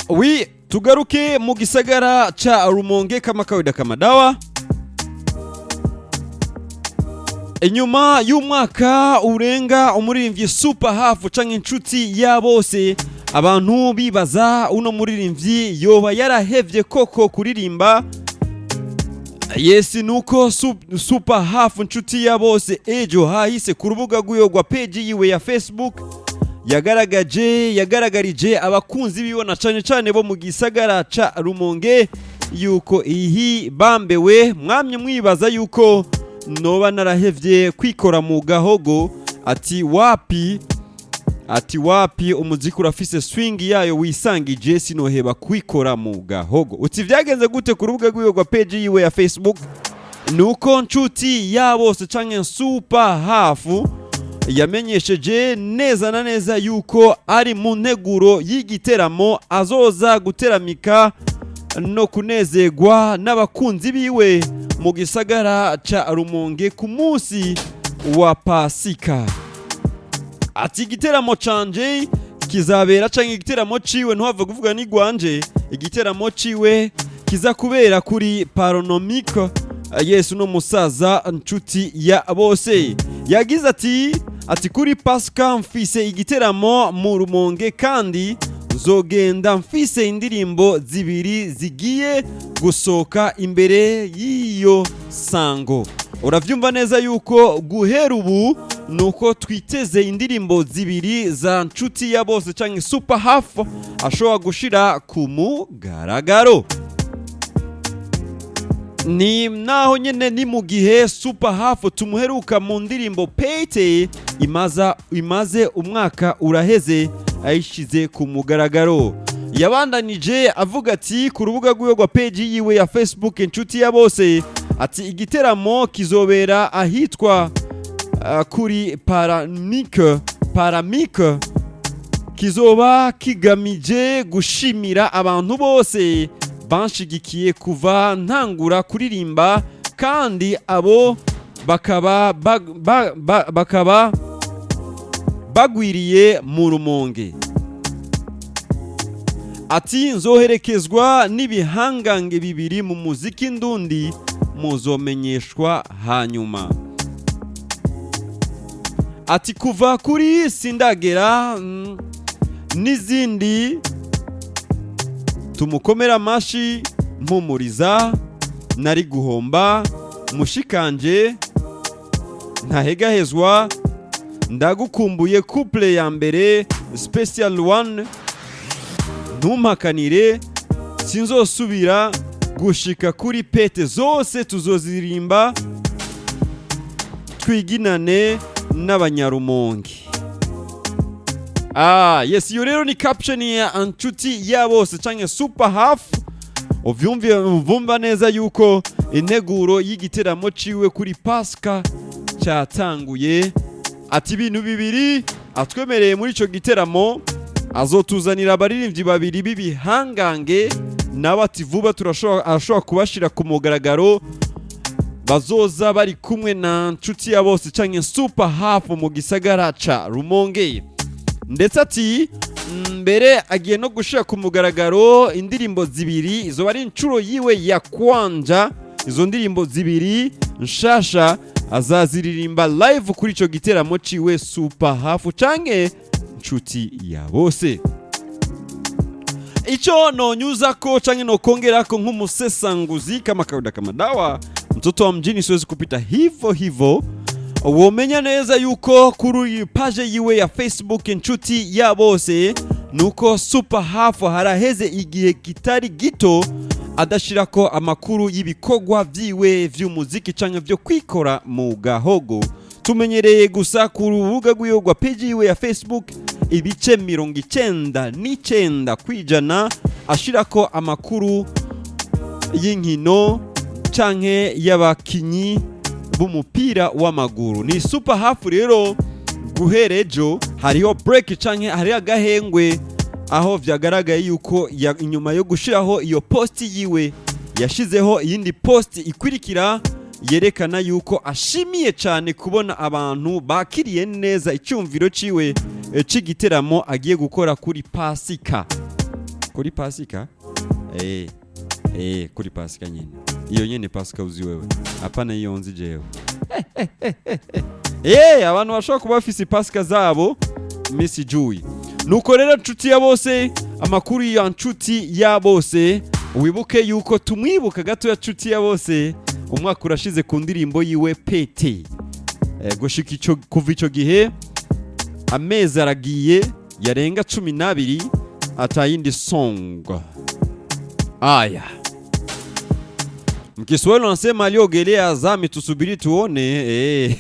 Oui, tugaruke mu gisagara ca Rumonge kama kawaida kama dawa. Inyuma y'umwaka urenga umuririmbyi Super Half canke inshuti ya bose, abantu bibaza uno muririmbyi yoba yarahevye koko kuririmba. Yes, nuko Super Half inshuti ya bose ejo hahise ku rubuga rwiwe rwa page yiwe ya Facebook yagaragaje, yagaragarije abakunzi biwe na cane cane bo mu gisagara ca Rumonge yuko ihi bambewe mwamye mwibaza yuko noba narahevye kwikora mu gahogo. Ati wapi, ati wapi, umuziki urafise swing yayo wisangije, sinoheba kwikora mu gahogo. Uti vyagenze gute ku rubuga rwiwe rwa page yiwe ya Facebook? Nuko nshuti ya bose canke Super Half yamenyesheje neza na neza yuko ari mu nteguro y'igiteramo azoza guteramika no kunezerwa n'abakunzi biwe mu gisagara ca Rumonge ku munsi wa Pasika. Ati igiteramo canje kizabera, canke igiteramo ciwe, ntuhave kuvuga ni gwanje, igiteramo ciwe kiza kubera kuri Paronomique. Yesu no musaza nshuti ya bose yagize ati kuri Pasika mfise igiteramo mu Rumonge, kandi nzogenda mfise indirimbo zibiri zigiye gusohoka imbere y'iyo sango. Uravyumva neza yuko guhera ubu nuko twiteze indirimbo zibiri za nshuti ya bose canke Super Half ashobora gushira ku mugaragaro. Ni naho nyene ni mu gihe Super Half tumuheruka mu ndirimbo Pete imaza imaze umwaka uraheze ayishize ku mugaragaro. Yabandanije avuga ati ku rubuga rwiwe rwa page yiwe ya Facebook inshuti ya bose, ati igiteramo kizobera ahitwa kuri Paramike, kizoba kigamije gushimira abantu bose banshigikiye kuva ntangura kuririmba, kandi abo bakaba bagwiriye mu Rumonge. Ati nzoherekezwa n'ibihangange bibiri mu muziki ndundi, muzomenyeshwa hanyuma. Ati kuva kuri Sindagera n'izindi, tumukomera amashi, mpumuriza, nari guhomba, mushikanje, ntahegahezwa, ndagukumbuye, couple ya mbere, special one, ntumpakanire, sinzosubira, gushika kuri Pete, zose tuzozirimba twiginane n'Abanyarumonge. Ah yes, iyo rero ni caption ya nshuti ya bose canke Super Half. Uvyumviye, uvumva neza yuko integuro y'igiteramo ciwe kuri Pasika cyatanguye. Ati ibintu bibiri atwemereye muri ico giteramo: azotuzanira abaririmbyi babiri b'ibihangange, nawe ati vuba turashobora, arashobora kubashira ku mugaragaro, bazoza bari kumwe na nshuti ya bose canke Super Half mu gisagara ca Rumonge. Ndetse ati mbere agiye no gushira ku mugaragaro indirimbo zibiri, izo ari inshuro yiwe ya kwanja. Izo ndirimbo zibiri nshasha azaziririmba live kuri ico giteramo ciwe Super Half canke nshuti ya bose. Ico nonyuza ko canke nokongerako nk'umusesanguzi, kama kawaida kama dawa, mtoto wa mjini, siwezi kupita hivyo hivyo. Womenya neza yuko kuri iyi page yiwe ya Facebook inshuti ya bose, nuko Super Half haraheze igihe kitari gito adashirako amakuru y'ibikorwa vyiwe vy'umuziki canke vyo kwikora mu gahogo. Tumenyereye gusa ku rubuga rwiwe rwa page yiwe ya Facebook ibice 99% ashirako amakuru y'inkino canke y'abakinyi b'umupira w'amaguru. Ni Super Half rero guhera ejo hariho break canke hariho agahengwe, aho vyagaragaye yuko inyuma yo gushiraho iyo post yiwe yashizeho iyindi post ikurikira. Yerekana yuko ashimiye cyane kubona abantu bakiriye neza icyumviro ciwe c'igiteramo agiye gukora kuri Pasika, kuri Pasika, kuri Pasika nyene, iyo nyene Pasika uzi wewe, hapana iyo nzi jewe. Abantu bashobora kuba bafise Pasika zabo misi juyi. Nuko rero, nshuti ya bose, amakuru ya nshuti ya bose, wibuke yuko tumwibuka gato ya nshuti ya bose. Umwaka urashize ku ndirimbo yiwe Pete. Gushika ico, kuva ico gihe amezi aragiye yarenga 12 atayindi song. Aya, mkiswahili wanasema aliogelea azame, tusubiri tuone.